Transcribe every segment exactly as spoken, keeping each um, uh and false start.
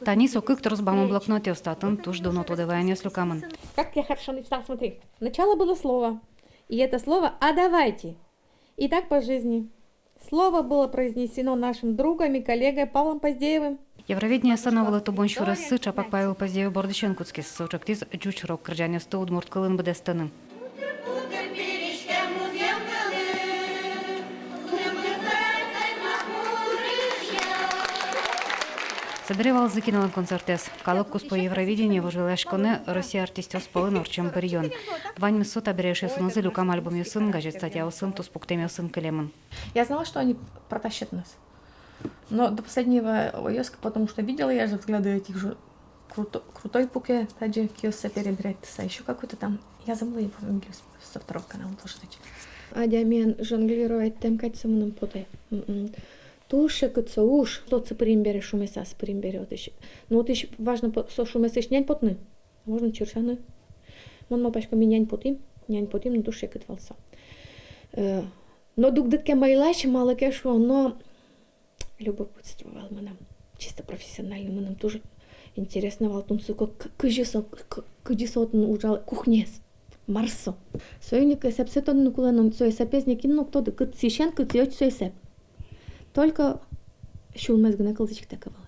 Тани со кык трос бамы блокнотъёс, татын туж дуно тодэ ваёнъёс люкамын. Как я хорошо написала, смотри. Начало было слово. И это слово «а давайте». И так по жизни. Слово было произнесено нашим другом и коллегой Павлом Поздеевым. Евровидение сцена вылэ тубон сюрессы чапак Павел Поздеев бордысен кутскиз. Со ӵектӥз ӟуч рок кырӟанъёсты удмурт кылын быдэстыны. Собере вал Зыкиналэн концертэз. Калык куспо Евровидение вожвылъяськонэ Россия артистъёс пӧлын ортчем быръён. Ваньмыз со табере эшъёсынызы люкам альбомъёсын, газет статьяосын, туспуктэмъёсын кылемын. Я знала, что они протащат нас. Но до последнего войска, потому что видела я же взгляды этих же круто-, крутой пуке, таджи киосса перебирать, а ещё какой-то там. Я забыла его фамилию с, со второго канала, должен быть. Адямиен жонглировать тэм кадь со мыным потэ. М-м. Туж секыт со уж, со цыпырим бере шумеса, цыпырим бере отысь. Но отысь важно по-, со шумесысь нянь потыны. Можно чырсаны. Мон малпасько, ми нянь потӥм, нянь потӥм, но туж секыт вал со. Э, но дугдыт ке майлась, малы ке шуоно, любопытство вал мынам. Чисто профессионально мыным туж интересно вал тунсыко, к-, кызьы со, к-, кызьы со отын ужалэ кухняез. Мар со. Соин ик эсэпсэ тодыны кулэ, но со эсэпез нокин но уг тоды, кытысен, кытысь со эсэп. Только сюлмез гинэ кылзӥськытэ ке вал.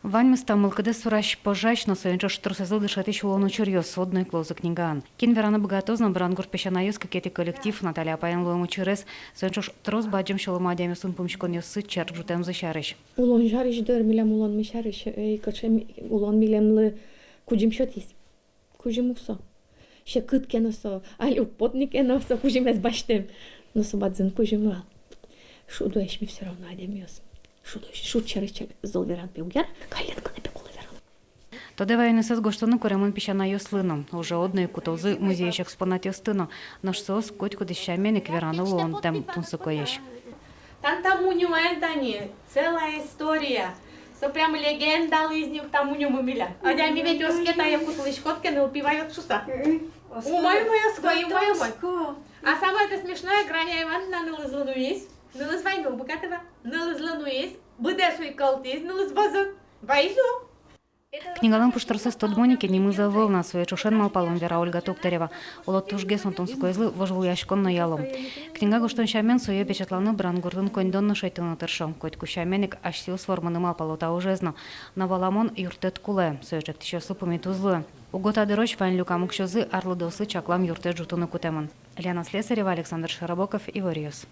Ваньмыз та мылкыдэз сурась, пожась, но соин ӵош тросэзлы дышетӥсь улон учыръёс одно ик луозы книгаын. Кин вераны быгатоз но, Брангурт песянайёс — кыкетӥ коллектив, Наталья апаен луэм учырез, соин ӵош трос бадӟым сюлэмо адямиосын пумиськонъёссы, черк ӝутэмзы сярысь. Улон сярысь дыр, милям улонмы сярысь, эй, кыӵе ми-, улон милемлы кудӟым сётӥз. Кудӟым ук со. Секыт ке но со, али уг поты ни ке но со кудӟымез басьтэм. Но со бадӟым кудӟым вал. Шудоесь ми всё равно адямиос. Шудоесь, шуд сярысь чак зол вераны пе уг яра, каллен гинэ пе кулэ вераны. Тодэ ваёнъёссэс гожтыны куремын песянайёслы но. Уже одно ик кутозы музейысь экспонатъёсты но. Нош соос котькудӥз сямен ик вераны луонтэм тунсыкоесь. Тани та мунёен тани целая история. Со прям легенда луиз ни ук та мунёмы милям. Адями ведь оске тае кутылӥськод ке, нылпи ваёд шуса. Мгм. Умой, умой, оско, умой, умой. А самое-то смешное, Граня Ивановна нылызлы нуиз. Нылыз вайыны уг быгаты вал. Нылызлы нуиз, быдэс уй кӧлтӥз нылыз вӧзы. Вайиз ук. Книгалэн пуштросэз тодмо ни ке, нимыз ӧвӧл на, сое ӵошен малпалом, вера Ольга Туктарева. Оло, тужгес но тунсыкоезлы вожвылъяськон но ялом. Книга гожтон сямен, сое печатланы Брангуртын коньдон но шедьтыны тыршо. Котьку сямен ик асьсэос вормыны малпало та ужез но. Но валамон, юрттэт кулэ, сое ӵектӥсьёслы пумит уз луы. Уго та дырозь вань люкам уксёзы арлыдоослы чаклам юрттэт ӝутыны кутэмын. Лена Слесарева, Александр Широбоков, Иворъёс.